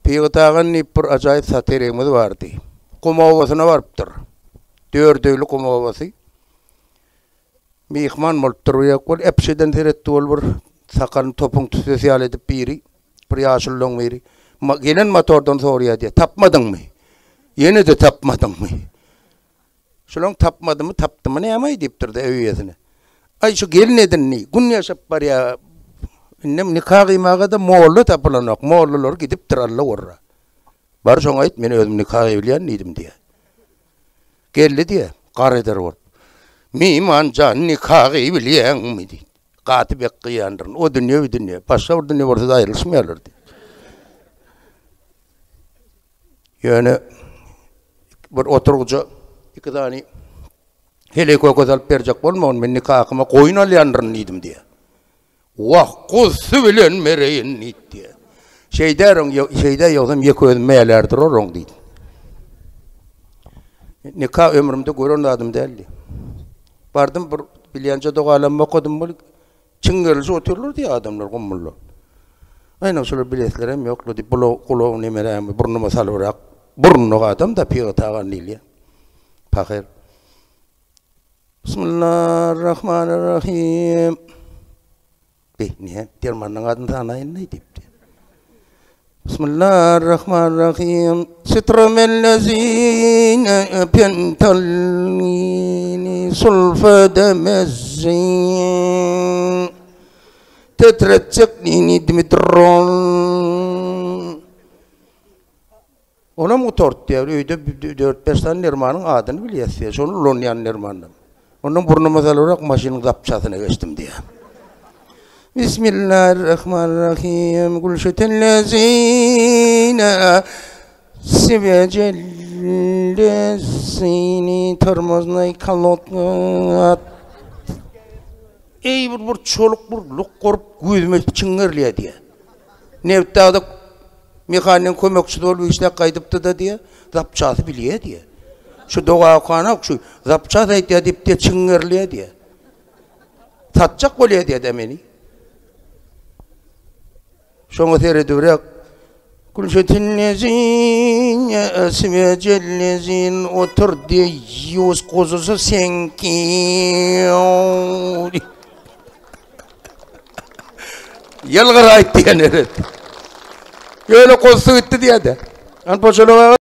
Pygy Tagan diýip bir ajaýyp satirigimiz bardy. Gum obasyna barypdyr. Dördöýli gum obasy. Myhman bolupdyr bu ýek. Ol äpişeden seretdi ol bir sakalyny topuň tüssesi ýaly edip biri, bir ýaşululaň biri. Gelen motordan soraýar diýýär, Tapmadyňmy? Ýene-de tapmadyňmy? Şulaň tapmadymy, tapdymy näme-aý diýipdir-de öý eýesine. Aý, şu gelin edindi, gün ýaşap barýa. Indem nika gyýmaga-da molla tapylanok, mollalar gidipdir Alla gorra. Bar şoňa aýt, men özüm nika gyýbilýän diýdim diýýä. Geldi diýýä, gar eder bolup. Myman jan, nika gyýbilýäňmi diýdi. Gaty bek gyýandyryn. O dünýe, bu dünýe. Başga bir dünýe bolsa-da aýrylyşmaýarlar diýdi. Ýöne bir oturgyja iki sany heleý kökesi alyp berjek bolmagyn, men nikahyma goýun alýandyryn diýdim diýýär. Wah, guzsy bilen bereýin diýdi diýýär. Şeýdärin, şeýdä ýogsam ýeke özüm mälär duraryn diýdi. Nika ömrümde gören zadym däldi. Bardym bir bilýänje dogalammy okadym bol Çiňňerilişip otyrlar diýýär adamlar gummulla. Aýna şular bileslerem ýokla diýip bula gulagyny nemerämi burnuma salybrak burunlyk adam da Pygy Tagan diýilýär. Pahyr. Bismillarrahmanirrahim. Be, ne, dermanyň adyny sanaýyn-laý diýipdi. Bismillarrahmanirrahim. Sitromellezine pentalini sulfademezin. Tetretseklini dimitrol. Onam gutardy diýýär. Öýde dört-bäş sany dermanyň adyny bilýäs diýýär. Şony ulanýan dermandan. Ondan burnuma salybrak maşynyň zapçasyna geçdim diýýär. Bismillahirrahmanirrahim. Gülşetellezine sibecellezini tormoznaý kolotnat. Eý bir bir çoluk bir luk gorup gözüme çiňňerilýär diýýär. Nebitdagda mehanigiň kömekçisi bolup işläp gaýdypdy-da diýýär. Zapçasy bilýär diýýär. Şu doga okanok, şu zapças aýtýar diýip diýýär, çiňňerilýär diýýär. Satjak bolýar diýýär-dä meni. Şoňa seredibräk, Gülşetinlezin, Swejellezin, otur deýýus guzusy seňki. Ýylgyraýt diýen eret. Ýöne guzusy gitdi diýýär-de. An poçolok aga.